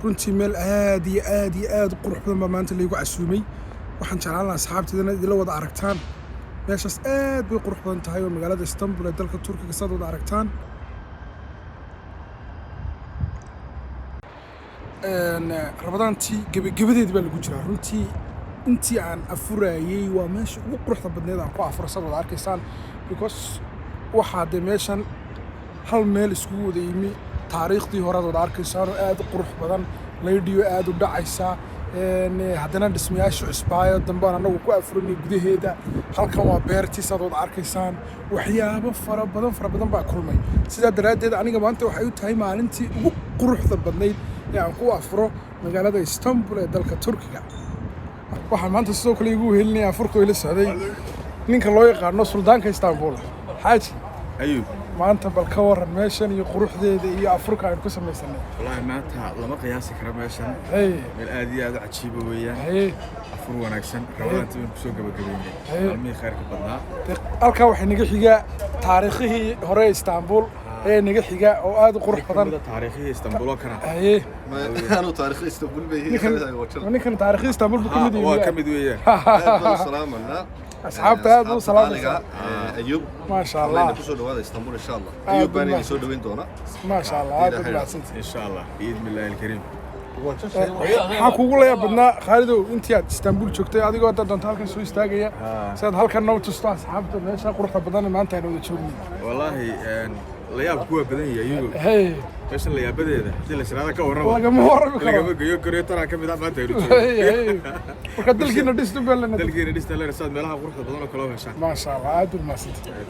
Runtii meel aad iyo aad iyo aad u qurux badan baa maanta laygu casuumay. Waxaan jeclaan lahaa asxaabteedana idinla wada aragtaan. Meeshaas aad bay qurux badan tahay oo magaalada Istanbul ee dalka Turkiga, saad wada aragtaan. Ramadaantii gebagabadeed baa lagu jiraa. Runtii intii aan afurayey waa meesha ugu quruxda badneed aan ku afuro, saad wada arkaysaan, because waxaa dee meeshan hal meel iskugu wada yimi taariikhdii horead wada arkaysaan oo aad u qurux badan, laydhiyo aad u dhacaysa. Haddana dhismayaasha cusbaayo dambe aan annagu ku afurinay gudaheeda. Halkan waa beertii, saad wada arkaysaan. Waxyaabo fara badan fara badan baa kulmay. Sidaa daraaddeed aniga maanta waxay u tahay maalintii ugu quruxda badnayd ee aan ku afuro magaalada Istanbul ee dalka Turkiga. Waxaan maanta sidoo kale igu wehelinaya afurka ila socday ninka loo yaqaano Suldaanka Istanbul, Xaaji. Ayub. Maanta bal ka waran meeshan iyo quruxdeeda iyo afurka aynu ku samaysanay? Wallaahi maanta lama qiyaasi karo meeshan. Meel aad iyo aad u cajiiba weeyaan. Afur wanaagsan, Ramadaantii baynu kusoo gabagabeynay, maalmihii khayrka badnaa. Dee halkaa waxay naga xigaa taariikhihii hore ee Istanbul ee naga xiga oo aad u qurux badan. Kamida taariikhihii Istanbul oo kana. أنا تاريخ اسطنبول به. Ninkan taariikhii Istanbul buu ka mid waa yahay. ka mid weeyaan. سلام. Asxaabta aad buu salaamaysaa. Ayub. Maasha Allah. Allah kusoo dhawaada Istanbul insha Allah. Aad Ayub baan buu idin soo dhaweyn doona. Maasha Allah, aad baad mahadsantihiin. Insha Allah, biidni illaahi alkariim. Maxaa kugu layaab badnaa, Khaalidow, intii aad Istanbul joogtay, adigoo haddaad doonto halkan soo istaagaya si aad halkan noo tusto asxaabta meesha quruxda badan ee maanta aynu wada joognay? Wallaahi layaabku waa badan yahay, Ayubo. Meeshan layaabadeeda hadii la shiraada ka warrama, lagama warrami karo. Lagama geyo kariyo. Tanaa ka mid ah maanta aynu joogno. Hey. Marka dalkiina dhistu beelena. Dalkiina dhista leer saad meelaha quruxda badan oo kale u heshaan. Maasha Allah, aad baad mahadsantihiin.